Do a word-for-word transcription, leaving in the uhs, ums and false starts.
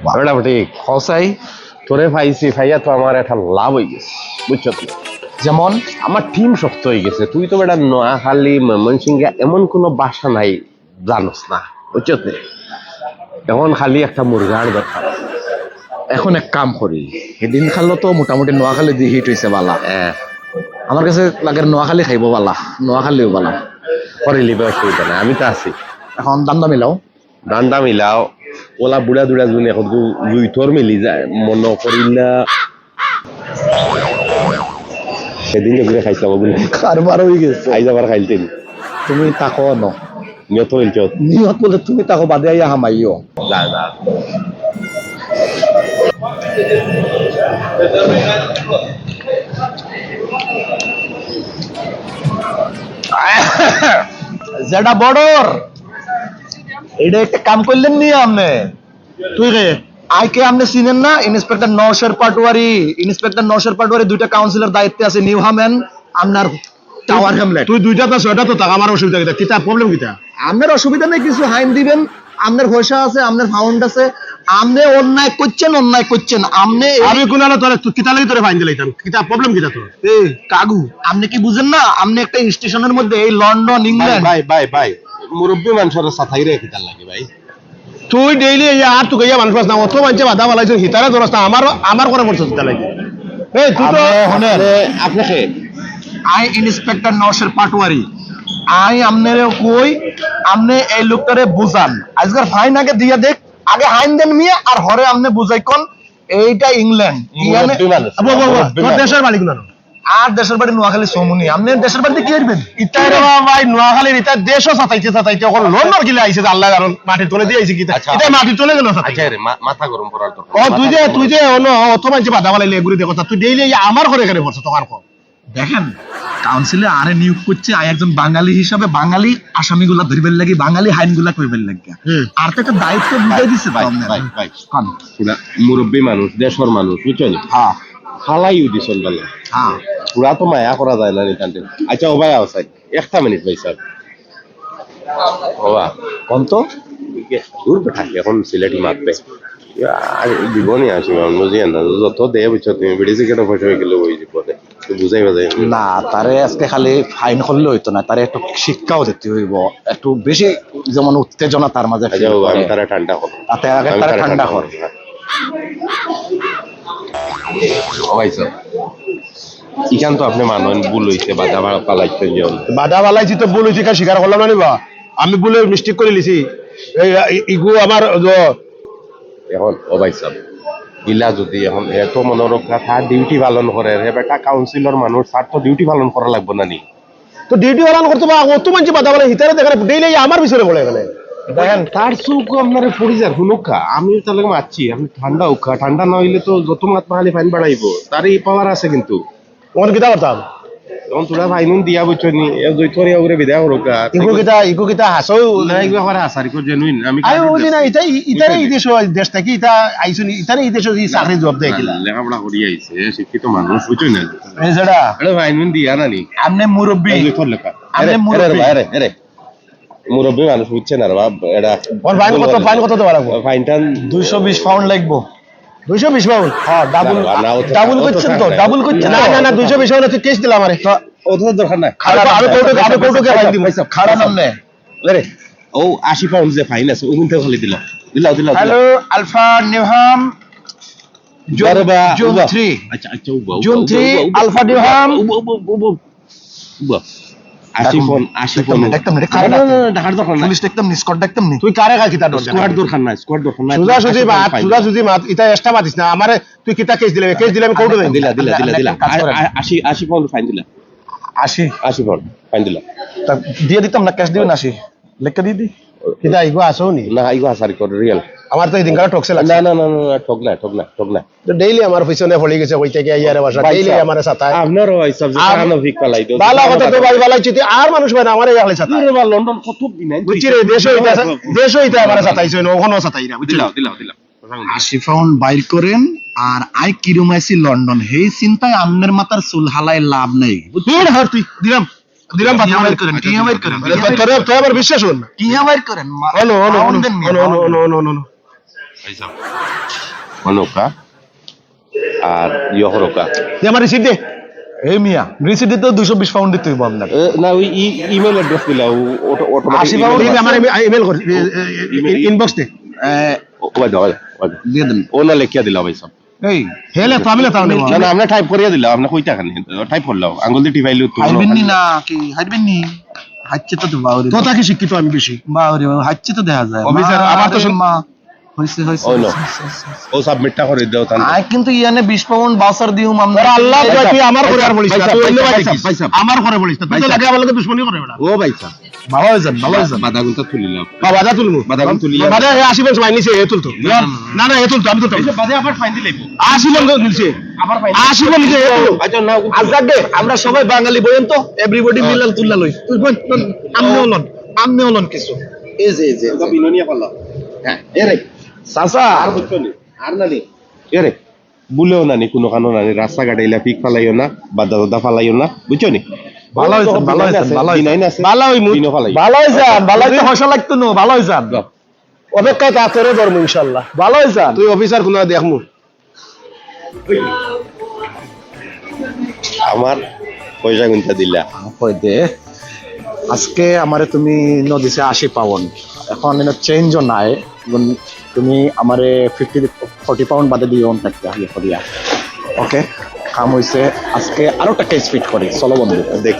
বেটা ঠিক। হসাই। তোরে পাইছি, পাইয়া তো আমার একটা লাভ অই গেছে, বুঝছো তুই? যেমন? আমার টিম শক্ত অই গেছে। তুই তো বেটা নোয়াখালী, ময়মনসিংহ, এমন কোনো বাসা নাই জানোস না, বুঝছো তুই? এখন খালি একটা মুরগার দরকার। এখন এক কাম করি, হিদিন খালো তো মোটামুটি নোয়াখালীদি হিট অইছে বালা। হ্যাঁ। আমার কাছে লাগে নোয়াখালী খাইবো বালা, নোয়াখালীও বালা। করিলিবে, অসুবিধা নাই, আমি তো আছি। এখন দান্দা মিলাও। দান্দা মিলাও, ওলা বুড়া দুড়া জুন এখন জুইতর মিলি যায়, মনে করি না। সেদিন যে ঘুরে খাইছিলাম, ওগুলো কারবার অই গেছে। আইজ আবার খাইলতেন। তুমি থাকো ন। নিয়ত করিলছ? নিয়ত বলে তুমি থাকো, বাদে আইয়া হামাইও। না, না। যেটা বর্ডার, এটা একটা কাম করলেন নি আপনি? তুই কে? আইকে আপনি চিনেন না? ইন্সপেক্টর নওশার পাটোয়ারি, ইন্সপেক্টর নওশার পাটোয়ারি দুইটা কাউন্সিলর দায়িত্বে আছে, নিউ হামেন, আপনার টাওয়ার হ্যামলেট। তুই দুইটা তো ছয়টা তো থাক, আমার অসুবিধা কিতা? কিতা প্রবলেম কিতা? আপনার অসুবিধা নেই, কিছু ফাইন দিবেন, আপনার পয়সা আছে, আপনার ফাউন্ড আছে, আপনি অন্যায় করছেন, অন্যায় করছেন, আপনি এই আমি কোন আলো তোরে, তুই কিতা লাগি তোরে ফাইন দিলাইতাম? কিতা প্রবলেম কিতা তোর? এই কাগু, আপনি কি বুঝেন না? আপনি একটা স্টেশনের মধ্যে এই লন্ডন, ভাই, ইংল্যান্ড ভাই, ভাই, ভাই, মুরব্বী মানুষের সাতাই রে কিতার লাগে ভাই? তুই ডেইলি এই আর তুই গিয়া মানুষ পাস না, অত মানষে বাধা বালাইছে, হিতারে ধরস না, আমার, আমার করে পড়ছে হিতা লাগে। এই তুই তো আপনি, হুনেন। আপনি, আপনি কে? আই ইন্সপেক্টর নওশার পাটোয়ারি। আই আমনেরেও কই, আপনি এই লোকটারে বুঝান। আজকার ফাইন আগে দিয়া দেখ, আগে ফাইন দেন মিয়া, আর হরে আপনি বুঝাই কোন, এইটা ইংল্যান্ড। ইয়ানে মুরব্বী মানুষ, আবু, আবু, আবু, মুরব্বী তোর মানুষ। দেশের বাড়ি কোন? আর দেশের বাড়ি নোয়াখালী সমুনি। আপনি দেশের বাড়িতে কি করবেন? ইতাই রে বাবা ভাই, নোয়াখালীর ইতা দেশও সাতাইতে সাতাইতে এখন লন্ডন গিলে আইছে যে আল্লাহ জানন, মাটির তলে দিয়ে আইছে কিতা? আচ্ছা। ইতা মাটির তলে গেল সাতাইতে। আচ্ছা রে, মা-, মাথা গরম করার দরকার ও, নেই। তুই মাথা যে, গরম তুই করার যে, অন্য অত মানষে বাধা বানাইলে এগুলি দেখো, তা তুই ডেইলি এই আমার ঘরে এখানে বসে, তখন কো। দেখেন, কাউন্সিলে আরে নিয়োগ করছে, আই একজন বাঙালি হিসাবে বাঙালি আসামিগুলা ধরিবার লাগি, বাঙালি আইনগুলা কইবার লাগি। হুম। আর তো একটা দায়িত্ব বুঝাই দিছে তো ভাই, আপনার। ভাই, ভাই। কোন? পুরা মুরব্বী মানুষ, দেশর মানুষ, বুঝছো নি? হ্যাঁ। হালাই উদিছন বেলা। হ্যাঁ। পুরা তো মায়া করা যায় না নি তানতে। আচ্ছা, ও ভাই, আও সাইড। একটা মিনিট ভাই স্যার। ও বা। কোন তো? দূর বেটা, এখন সিলেটি মাতবে। আর জীবনই আসি, আমি বুঝি না। যত দে বুঝছো তুমি, বিড়ি সিগারেট পয়সা হয়ে গেলে ওই জীবনে। তো বুঝাই বাজাই। না, তারে আজকে খালি ফাইন করলে হইতো না, তারে একটু শিক্ষাও দিতে হইব। একটু বেশি যেমন উত্তেজনা তার মাঝে আচ্ছা, feel ও, আমি করে। তারা ঠান্ডা করবো। তাতে আগে আমি তারা তারা ঠান্ডা ঠান্ডা কর। করবো, হ্যাঁ। ও ভাই স্যার, ইখান তো আপনি মানইন, ভুল হইছে, বাধা পা-, পালাইছেন যে। বাধা পালাইছি তো ভুল হইছে, ইখান স্বীকার করলাম না নি বা? আমি ভুলে মিস্টেক করে লিছি। এই, এই, ইগু আমার জ-, এখন, ও ভাই সাহেব, ইলা যদি এখন এত মনে রক্ষা, তার ডিউটি পালন করে, হে বেটা কাউন্সিলর মানুষ, তার তো ডিউটি পালন করা লাগবো না নি? তো ডিউটি পালন করতে বা, অত মানষে বাধা বলে, হিতারে দেখে, ডেইলি আমার পিছনে পড়ে এখানে। দেখেন। তার চোখ আপনার পড়ি যার, হুনুক্কা, আমি তাহলে মারছি, আপনি ঠান্ডা উক্কা, ঠান্ডা না হইলে তো যত মাত খালি ফাইন বাড়াইবো, তার এই পাওয়ার আছে কিন্তু। অখন কিতা করতাম? অখন তোরা ফাইন দিয়া বুঝছো নি, এ দুই তোর ওরে বিদায় করুক আর। ইগু কিতা, ইগু কিতা হাসো? না, ইগু আবার হাসার, ইগু জেনুইন। আমি আরে কাজ ওই দিন করছি। ইতা, ই-, ইতারে বুঝলি? এই দেশ, দেশ থাকি ইতা আইছুন, ইতারে এই দেশে এই চাকরি জব দেয় না, কিলা? লেখাপড়া করি আইছে, শিক্ষিত মানুষ, বুঝছো না? এই যেটা। আরে ফাইন দিয়া না নি? আপনি মুরব্বি। এই দুই তোর লেখা। আপনি এরে, এরে, মুরব্বি। এরে, এরে। মুরব্বী মানুষ বুঝছে না রে বাপ, এটা ওর ফাইন কত, ফাইন কত দেওয়া লাগবো? ফাইনটা দুইশো বিশ পাউন্ড লাগবো। দুইশো বিশ পাউন্ড? হ্যাঁ, ডাবল, না, না, অত ডাবল অত করছেন তো, টাকা নাই। ডাবল করছেন না, তো। না, না, দুইশো বিশ পাউন্ড হচ্ছে ক্যাশ দিলাম আরে। তো অত দরকার নাই। খারাপ আমি নাম। কোর্টে, আমি কোর্টে গিয়ে ফাইন দিব। পয়সা, খারাপ পয়সা। নাম নেই। আরে, ও আশি পাউন্ড যে ফাইন আছে, ওগুন থেকে খালি দিলাম। দিলাও, দিলাও, দিলাও। হ্যালো, আলফা নিউহাম, জুন, আরে বা, জুন উবা। থ্রি। আচ্ছা, আচ্ছা, উবা, উবা, জুন উবা, থ্রি, উবা, উবা, আলফা উবা, নিউহাম। উবা, উবা, উবা, উবা। বাহ। আশি দেখুন, ফোন, আশি দেখতাম ফোন। না, দেখতাম না, এটা না, না, না, না, ডাকার দরকার নাই। পুলিশ দেখতাম নি, স্কোয়াড দেখতাম নি। তুই কারে কার কিতা ডর স্কোয়াড দেখাস? দরকার নাই, স্কোয়াড দরকার নাই। সোজা সুজি মাত, সোজা সুজি মাত, ইতা এক্সট্রা মাতিস না। আমারে তুই কিতা কেস দিলে? কেস দিলে আমি কোর্টে যাই। দিলা, দিলা, দিলা, দিলা। আপনি একটা কাজ করেন। আ-, আ-, আশি, আশি পাউন্ড ফাইন দিলা। আশি? আশি পাউন্ড ফাইন দিলা। তা দিয়ে দিতাম না, ক্যাশ দিবেন আশি। লেখা দিয়ে দি। কিতা, ইগো আসো নি? না, ইগো আসারি কর, রিয়েল। আমার তো এই দিন কারা ঠকছে লাগছে। না, না, না, না, না, ঠক না, ঠক না, ঠক না। তো ডেইলি আমার পিছনে পড়ি গেছে, কই থেকে ইয়ারে বাসা, ভাই ডেইলি সাহেব, আমারে সাতায়। আপনারও ভাই সাহেব, যে আম-, কানো ভিক পালাই দেন। ভালা কথা তো ভাই, ভালাই চিতি, আর মানুষ ভাই না, আমারে ইয়ালে সাতায়। আরে বা, লন্ডন কত বিনাইন বুঝছি রে, দেশও ইতা, দেশও ইতা আমারে সাতাইছে, ওখানেও সাতাই না, বুঝছি? দিলাও, দিলাও, দিলাও। আশি পাউন্ড বাইর করেন, আর আই কিরম আছি লন্ডন, হেই চিন্তায় আমনের মাথার চুল হালাই লাভ নাই। দূর হ তুই, দিলাম, দিলাম, টিয়া বাইর করেন, টিয়া বাইর করেন। তোরে, তোরে আবার বিশ্বাস হল না। টিয়া বাইর করেন, মা-, হলো, হলো, পাউন্ড দেন মিয়া, হলো, হলো, পাউন্ড। হলো, হলো, হলো। ভাই সাহেব, অনকা আর ইয়ে হরকা। দে আমার রিসিট দে। এই মিয়া, রিসিট দিতে দুইশো বিশ পাউন্ড দিতে হইব আপনার। এ, না, ওই ই-, ইমেল অ্যাড্রেস দিলা, ও অটো-, অটোমেটিক আশি ইমেল পাউন্ড দিলে আমার ইমে-, ইমেল করি, এ, এ, এ, মেইল। ইনবক্স দে। এ, ও, ওই দাও, ওই দাও, ওই দাও। দিয়ে দেন। ও না লেখিয়া দিলাম ভাই সাহেব। এই, হেলে তো আমি লেখতাম না। না, না, আমরা টাইপ করিয়া দিলাম, আমরা কইতা খানি, টাইপ করলাম, আঙ্গুল দিয়ে টিপাইলে উত্তর হলো। হাইবেন নি না কি? হাইবেন নি? হাচ্ছে তো বাউরি। তো তাকে শিক্ষিত আমি বেশি। বাউরি, হাচ্ছে তো দেখা যায়। অফিসার, মা আমার তো রে সব মা। হইছে, হইছে, ওই লো। হইছে, হইছে, হইছে। ও সাবমিটটা করে দাও তাহলে। আয় কিন্তু ইয়ানে বিশ পাউন্ড বাসার দিও মামলা। আরে আল্লাহ, ভাই, তুই আমার করে আর বলিস না, ভাই সাহেব, তুই অন্য ভাই ভাই সাহেব, দেখিস। ভাই সাহেব। আমার করে বলিস না, তুই ভাই তো সাহেব। লাগে আমার লগে দুশমনি করে বেটা। ও ভাই সাহেব। ভালো হয়ে যান, ভালো হয়ে যান। বাদাগুলটা তুলিলাম। বাবা, বাদা তুলবো। বাদাগুল তুলিলাম। বাদা, এ, আশি পঞ্চাশ ভাই নিচে, এ তুলতো। না, না, না। না, না, এ তুলতো, আমি তুলতো। এই যে বাদে আবার ফাইন দিলে। আশি পঞ্চাশ নিচে। আবার ফাইন। আশি পঞ্চাশ নিচে, এ তুলো। আচ্ছা, না, আর যাক দে, আমরা সবাই বাঙালি বইন তো, everybody হ্যাঁ। মিলাল তুল্লা লই। তুই বল, বল, আমনে ও। অলন, আমনে অলন কিছু। এই যে, এই যে, এই যে। বিনোনিয়া পাল্লা। হ্যাঁ, এ রে। চাচা। আর বুঝছো নি? আর না নি? এ রে। ভুলেও নানি, কোনো কানো নানি, রাস্তাঘাটে ইলা পিক ফালাইও না, বাদা দাদা ফালাইও না, বুঝছো নি? ভালো হইছে, ভালো হইছে, ভালো হইছে। বিনাইন আছে, ভালো হইমু। বিনো ফালাইও। ভালো হইছে, ভালো হইছে, হসা লাগতো না, ভালো হইছে। যাও। অপেক্ষায় তা তোরে ধরমু ইনশাআল্লাহ। ভালো হইছে। তুই অফিসার কোনো দেখমু। আমার পয়সা গুনতে দিলা। কই দে, আজকে আমারে তুমি ন দিছে আশি পাউন্ড, এখন এনে চেঞ্জও নাই। এখন তুমি আমারে ফিফটি, ফর্টি পাউন্ড বাদে দিও, অন থাকতে ইয়ে করিয়া। ওকে, কাম হইছে। আজকে আরো একটা কেস ফিট করি, চলো বন্ধু, দেখি।